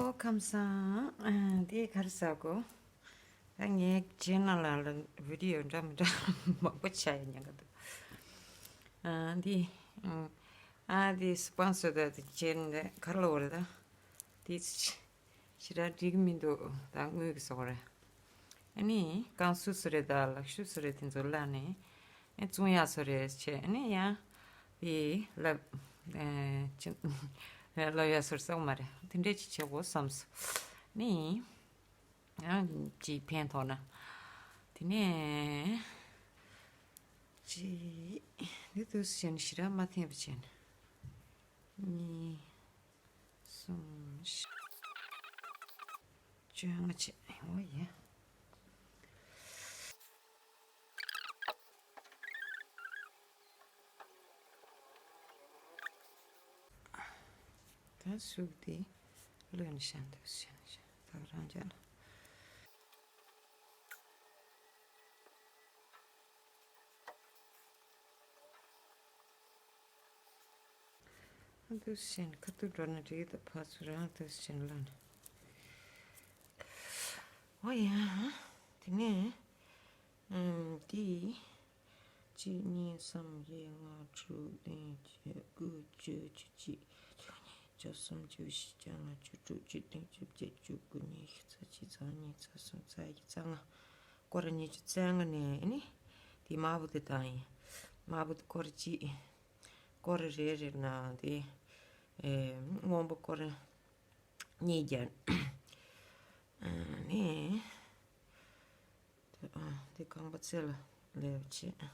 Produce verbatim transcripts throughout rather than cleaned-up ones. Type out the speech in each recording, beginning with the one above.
ཨོ་ཁམས་བཟང་། ཨ། འདི་ག་རེ་ཟ་གོ། ད་ངའི་ཅེ་ནལ་ལ་ལ་བི་ཌི་ཡོ་འདྲ་མི་འདྲ་མང་པོ་ཆགས་ཡོད་ཉན་གི་འདུག་ཨ། འདི། ཨ། འདི་སི་པོན་སར་ད་འདི་ཅེ་ནལ་འདི་ག་རེ་ལབ་དགོས་རེད་ད། འདི་ཞེ་དྲག་འགྲིག་གི་མི་འདུག་ད་དངུལ་གྱི་བཟོ་གི་རེད། ཨ་ནི་ཀན་སུའུ་སུ་རེད་ད་ལག་ཤུབས་སུ་རེད་དེ་ཚོ་བརླགས་ནས། ཨ། བཙོང་ཡག་བཟོ་རེད་བྱས། ཨ་ནི་ཡང་དེ་ལབ། ཨ། ཅི། ལབ་ཡག་བཟོ་རེད་ཟེར་གི་མ་རེད། དེ་འདྲས་ཅིག་བྱེད་དགོས་བསམས་སོང་། ཨ་ནི་ཡང་ཅིག་ཕན་ཐོགས་ན། དེ་ནས་ཅིག་འདི་འདུག་སེ་བྱས་ནས་ཞེ་དྲག་མ་འཐེན་པ་བྱས་ནས། གཉིས། གསུམ། བཞི། བཅོ་ལྔ་བྱས། འོ་ཡ། ད་གཟུགས་དེ་ལོན་ཤན་དུ་ཤན་ཤན་ད་རང་རྒྱལ། འདུག་སེ་བྱས་ནས་ཁ་ཐུག་འགྲོ་ན་འགྲིག་གི་འདུག་ཕར་ཚུར་རང་འདུག་སེ་བྱས་ནས་ལོན། འོ་ཡ། དེ་ནས། ཨམ། དེ། གཅིག་གཉིས་གསུམ་བཞི་ལྔ་དྲུག་བདུན་བརྒྱད་དགུ་བཅུ་བཅུ་གཅིག་བཅུ་གཉིས་བཅུ་གསུམ་བཅུ་བཞི་བཅོ་ལྔ་བཅུ་དྲུག་བཅུ་བདུན་བཅུ་བརྒྱད་བཅུ་དགུ་ཉི་ཤུ་རྩ་གཅིག་རྩ་གཉིས་རྩ་གསུམ་རྩ་བཞི་རྩ་ལྔ། སྐོར་ཉི་ཤུ་རྩ་ལྔ་ནས་ནི། དེ་དམར་པོ་དེ་བཏང་ཡིན། དམར་པོ་དེ་སྐོར་གཅིག་སྐོར་རེ་རེ་ནང་དེ། ཨེ། སྔོན་པོ་སྐོར་གཉིས་བརྒྱབ། ཨ་ནི། དེ། ཨ། དེ་རྐང་པ་རྩེ་ལ་སླེབས་བྱས།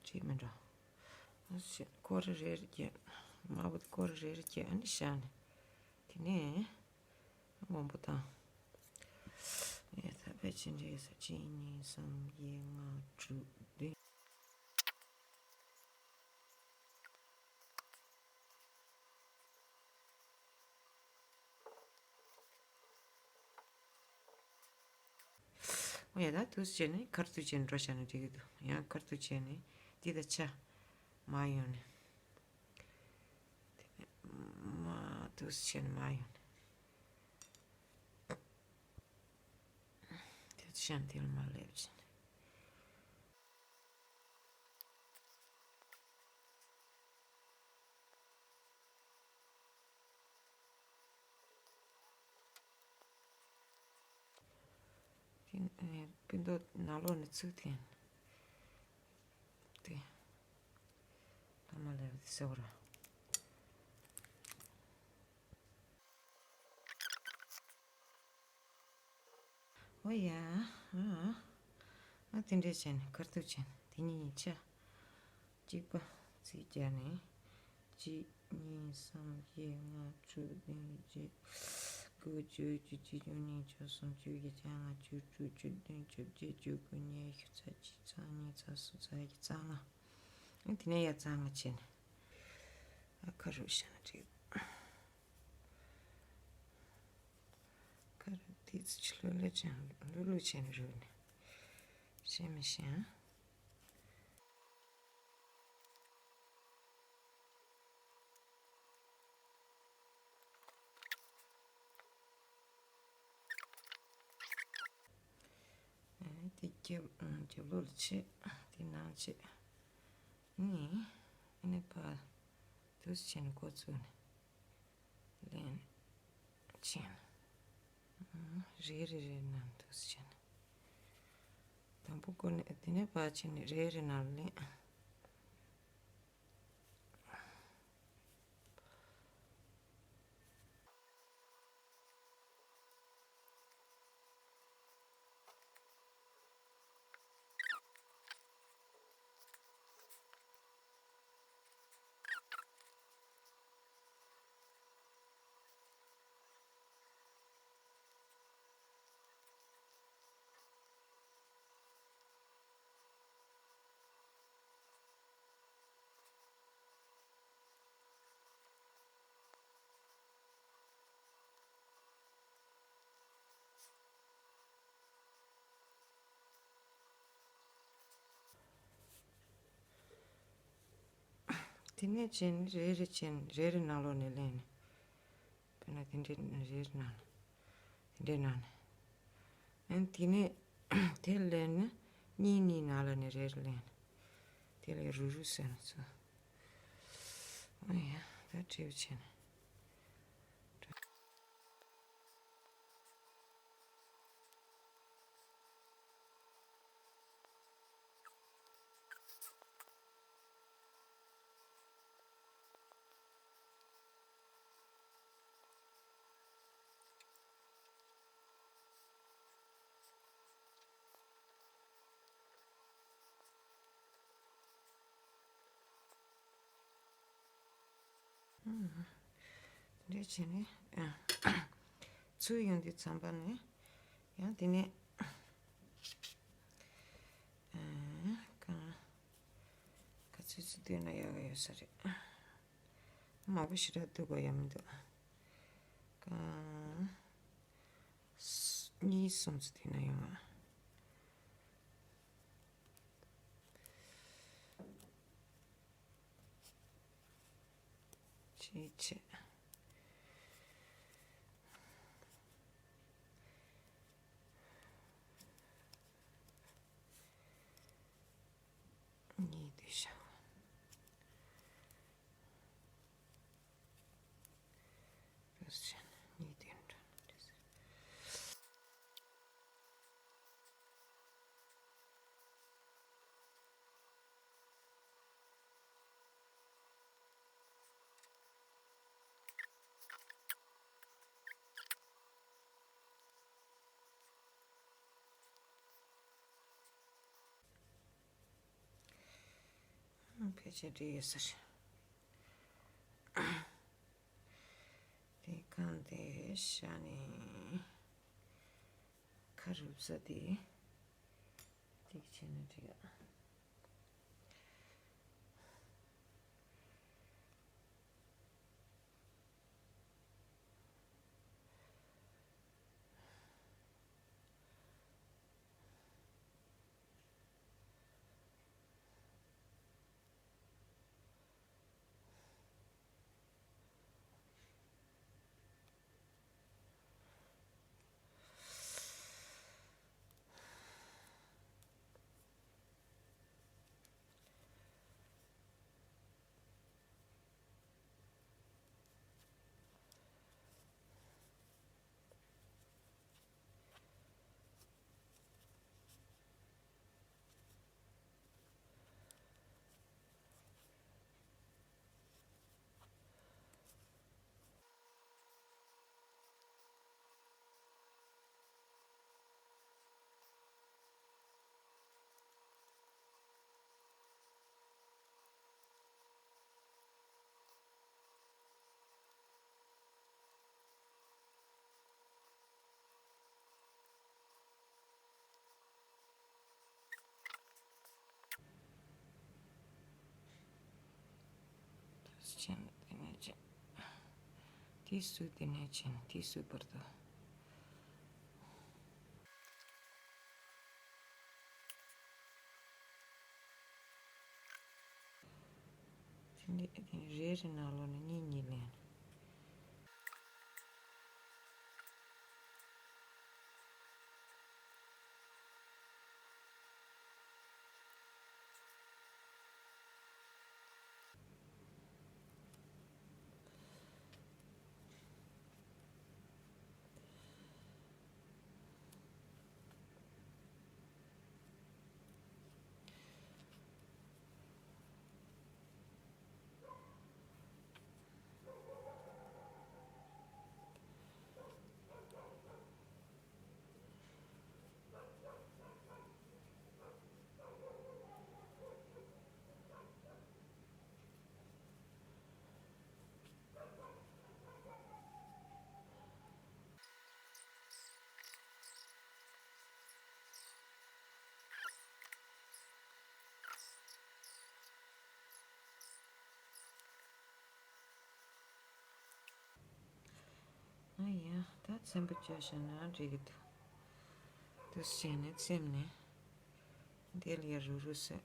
བྲིས་མི་འགྲོ། ཨ་ཤེ། སྐོར་རེ་རེ་བརྒྱབ། དམར་པོ་སྐོར་རེ་རེ་བརྒྱབ། ཨ་ནི་བཞག་ནས། དེ་ནས་སྔོན་པོ་དང་། ཨེ། ད་ཕལ་ཆེར་འདྲ་ས། གཅིག་གཉིས་གསུམ་བཞི་ལྔ་དྲུག་བདུན། འོ་ཡ། ད་འདུག་སེ་བྱས་ནས་ཁ་ཐུག་བྱས་ནས་འགྲོ་བཞག་ན་འགྲིག་གི་འདུག་ཡང་ཁ་ཐུག་བྱས་ནས་འདི་དང་ཆ་མར་ཡོང་ནས། དེ་ནས་མར་འདུག་སེ་བྱས་ནས་མར་ཡོང་ནས། དེ་བཞག་ནས་དེ་ལ་མར་སླེབས་བྱས་ནས། དེ་ནས་སྤུ་མདོག་ནང་ལོགས་ནས་ཚུར་འཐེན། དེ། ལྷག་མ་ལས་པ་དེ་སེར་པོ་ར། འོ་ཡ། ཨ། ཨ། དེ་འདྲས་བྱས་ནས་ཁ་ཐུག་བྱས་ནས་དེ་གཉིས་གཉིས་ཆ། གཅིག་པ་རྩིས་བརྒྱབ་ནས། གཅིག་གཉིས། གསུམ། བཞི། ལྔ། དྲུག་བདུན། བརྒྱད། དགུ། བཅུ། བཅུ་གཅིག་བཅུ་གཉིས། བཅུ་གསུམ། བཅུ་བཞི། བཅོ་ལྔ། བཅུ་དྲུག་བཅུ་བདུན། བཅོ་བརྒྱད། བཅུ་དགུ། ཉི་ཤུ། རྩ་གཅིག་རྩ་གཉིས། རྩ་གསུམ། རྩ་བཞི། རྩ་ལྔ། ཨ། དེ་ནས་ཡར་རྩ་ལྔ་བྱས་ནས། ཨ། ཁ་རུ་བཞག་ན་འགྲིག་ཁ་རུ་དེ་ཚོ་ལྷོད་ལྷོད་བྱས་ནས། ལྷོད་ལྷོད་བྱས་ནས་རུལ་ནས། ཤེས་མི་ཤེས་ཨ། ཨ། དེ་རྒྱབ། ཨ། རྒྱབ་ལོགས་ལ་བྱེད། དེ་ནང་བྱེད། ཨ་ནི། ཨ་ནི་ཕར་འདུག་སེ་བྱས་ནས་འགོ་བཙུགས་ནས་ལེན་བྱས་ནས། ཨ། རེ་རེ་རེ་ནང་འདུག་སེ་བྱས་ནས། དང་པོ་ཀོ་ནས་དེ་ནས་ཕར་བྱས་ནས་རེ་རེ་ནང་ལེན། དེ་ནས་བྱས་ནས་རེ་རེ་བྱས་ནས་རེ་རེ་ནང་ལོགས་ནས་ལེན་ནས། དེ་འདྲའི་རེ་རེ་ནང་ལ། དེ་འདྲའི་ནང་ལ། ཨན་དེ་ནས་དེ་ལེན་ནས་གཉིས་གཉིས་ནང་ལ་ནས་རེ་རེ་ལེན། དེ་ལས་རུ་རུ་ཟེར་ནས་ཚོ། ཨོ་ཡ། ད་བྲེལ་བ་ཆེ་ནས། འདྲ་བྱས་ནས་ཚུར་ཡོང་དུས་ཙམ་པ་ནས་ཡང་དེ་ནས་གང་ག་ཚོད་ཚོད་བསྡུས་ན་ཡག་གི་ཡོད་ས་རེད། མང་པོ་ཞེ་དྲག་བསྡུ་དགོས་ཡ་མི་འདུག་གང་གཉིས་གསུམ་ཙམ་བསྡུས་ན་ཡོང་ང་། ཅི་བྱེད། གཉིས་དེ་བཞག་གཉིས་དེ་འདྲ་ནི་རེད་ཟེར། ཕལ་ཆེར་འགྲིག་ཡོད་ས་རེད། དེ་གང་དེ་བཞག་ནས་ཁ་རུབ་ས་དེ་ཏིག་བྱས་ན་འགྲིག་ཡ། དེ་སུ་དེ་ནས་ཅན་དེ་སུ་བར་དུ། དེ་ནས་རེ་རེ་ནང་ལོགས་ནས་གཉིས་གཉིས་ལེན། ཨ་ཡ། ད་ཚན་པོ་བཅོས་བཞག་ན་འགྲིག་གི་འདུག་འདུག་བྱས་ནས་ཚིམ་ནས་འདི་ལ་ཡ་རུ་རུ་ཟེར།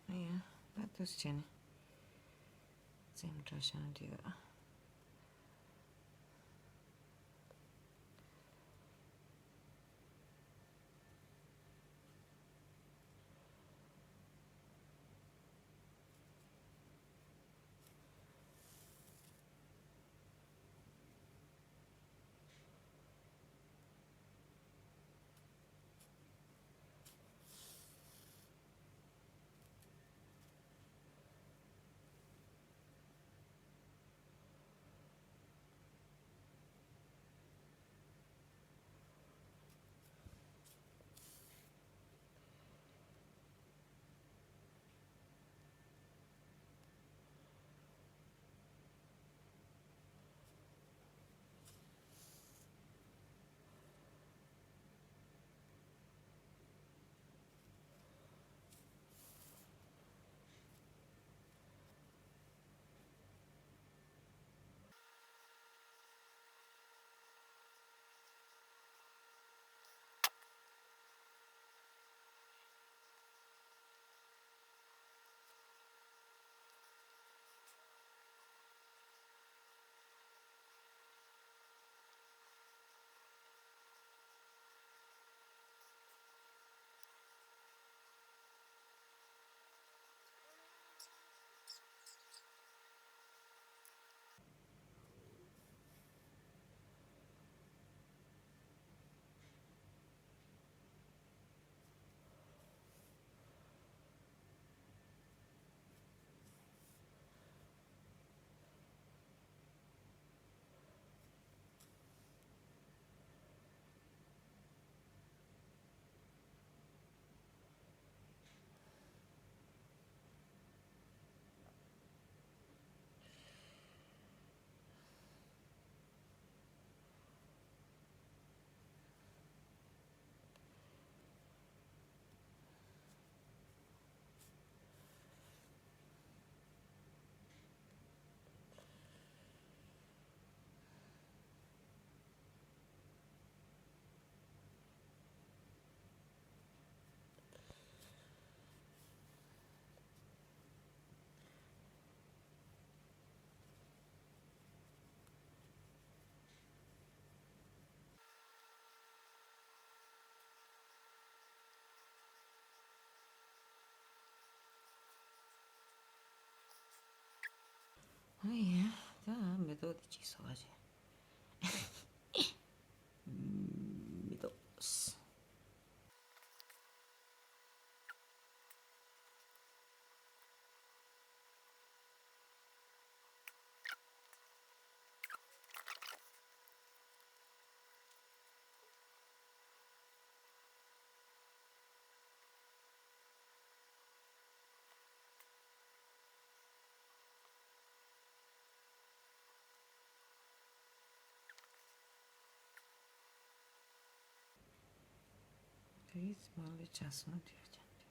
ཨ་ཡ། ད་འདུག་བྱས་ནས་ སེམས་སྐྲག་ཤང་འདི་ལ། ཨ་ཡ། ད་མེ་ཏོག་དེ་ཅིག་བཟོ་བ་བྱས། མེ་ཏོག་དེ་ཡིས་མ་ལུས་ཆ་སོང་དེ་ཡོད་ཀྱང་དེ།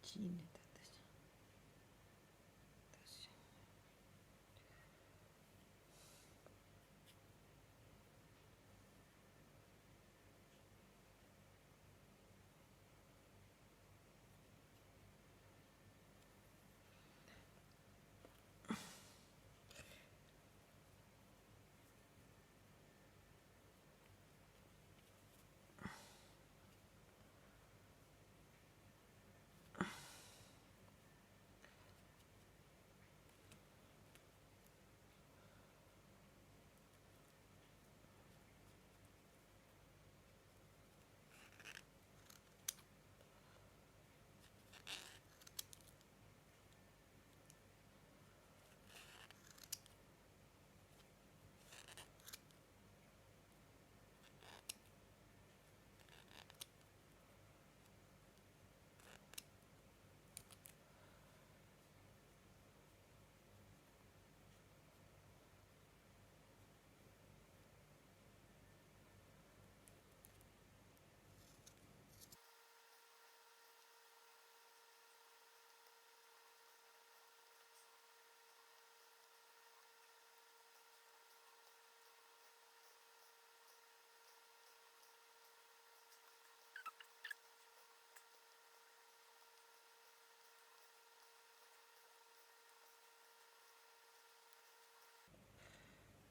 ཅི་ནས་ད་ལྟ་ཅི། ད་ཅི།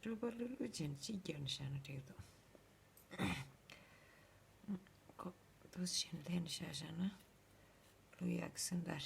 ལུ་པ་ལུ་ལུ་བྱས་ནས་གཅིག་བརྒྱབ་ནས་བཞག་ན་འགྲིག་འདུག་ཁོ་འདུག་སེ་བྱས་ནས་དེ་ནས་བཞག་བཞག་ན་ལུ་ཡག་སེ་འདར།